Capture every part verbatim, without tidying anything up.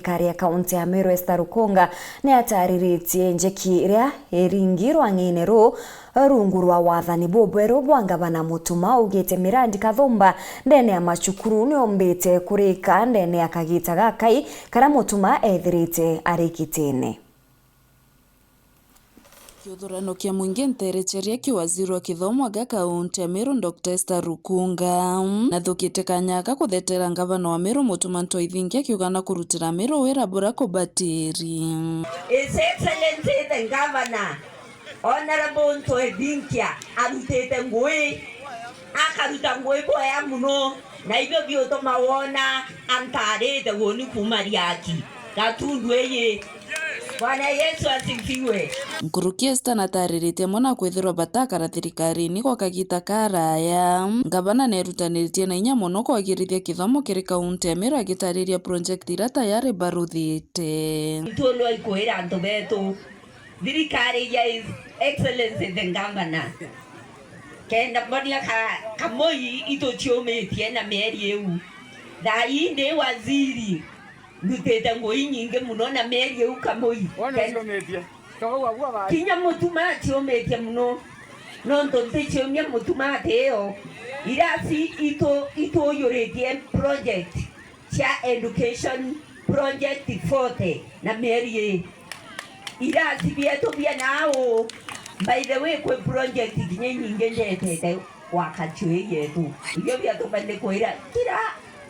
Thirikari ya kaunti ya Meru Esther Rukunga ni atariritie njeki iria iringi rwang'ine ruu rungu rwa wathani bubweru bwa ngavana Mutuma, augite mirandi kathumba ndene ya macukuru ni yombite kurika ndene ya kagita gakai karia Mutuma ethirite ari gitine. Kiuthurano kia mwingi nterecheria ki waziri wa kithomo aga kaunti ya Meru, Doctor Esther Rukunga, nathukite kanya aka kuthetera ngavana wa Meru Mutuma M'Ethingia akiuga na kurutira Meru wira bura kubatiri. His Excellency the Governor, Honorable M'Ethingia arutite ngui, akaruta ngui bwega muno. Na ibio biutuma wona antarite uuni kuuma riaki Gatundu iji. Bwana Yesu asifiwe. Nkuruki Esther natariritie amwe na kwithirwa batakara thirikarine gwa kagita karaya. Ngavana nerutaniritie na inya mono kwagirithia kithomo kiri kaunti ya Meru, agitariria project iria tayari baruthite. Ntuonwa ikwira antu betu, thirikari ya His Excellency the Governor, kenda mbonia ka, Kamui ituciumitie na mieri iu. Thaa ii ndi waziri, ndutite ngui nyingi muno na mieri iu Kamui. Wona ken-, ciumitie. Toka gwa gwa ba. Kinya Mutuma aciumitie muno. Nontu nticiumia Mutuma atiyo. Irasi itu, ituyuritie project cia education project forty na mieri ii. Irasi bietu bia nau, by the way, kwi project kinya inyingi njetete gwaka chui yetu. Ibio biatuma ndikwira kira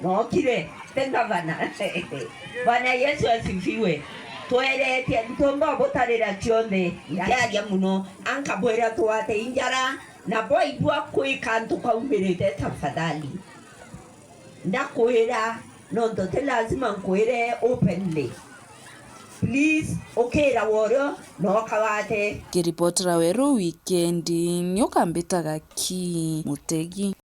nokire te ngavana. Bwana Yesu asifiwe. Tweretie ntumba butarira cionthe, nkiaria muno, ankabwira twate injara, na bwaigua kwi kantu kaumirite, tafadhali. Ndakwira, nontu ti lazima nkwire openly. Please, ukira worio na ukawate. Kiripotera Weru Wikendi, ni ukambitaga ki Mutegi.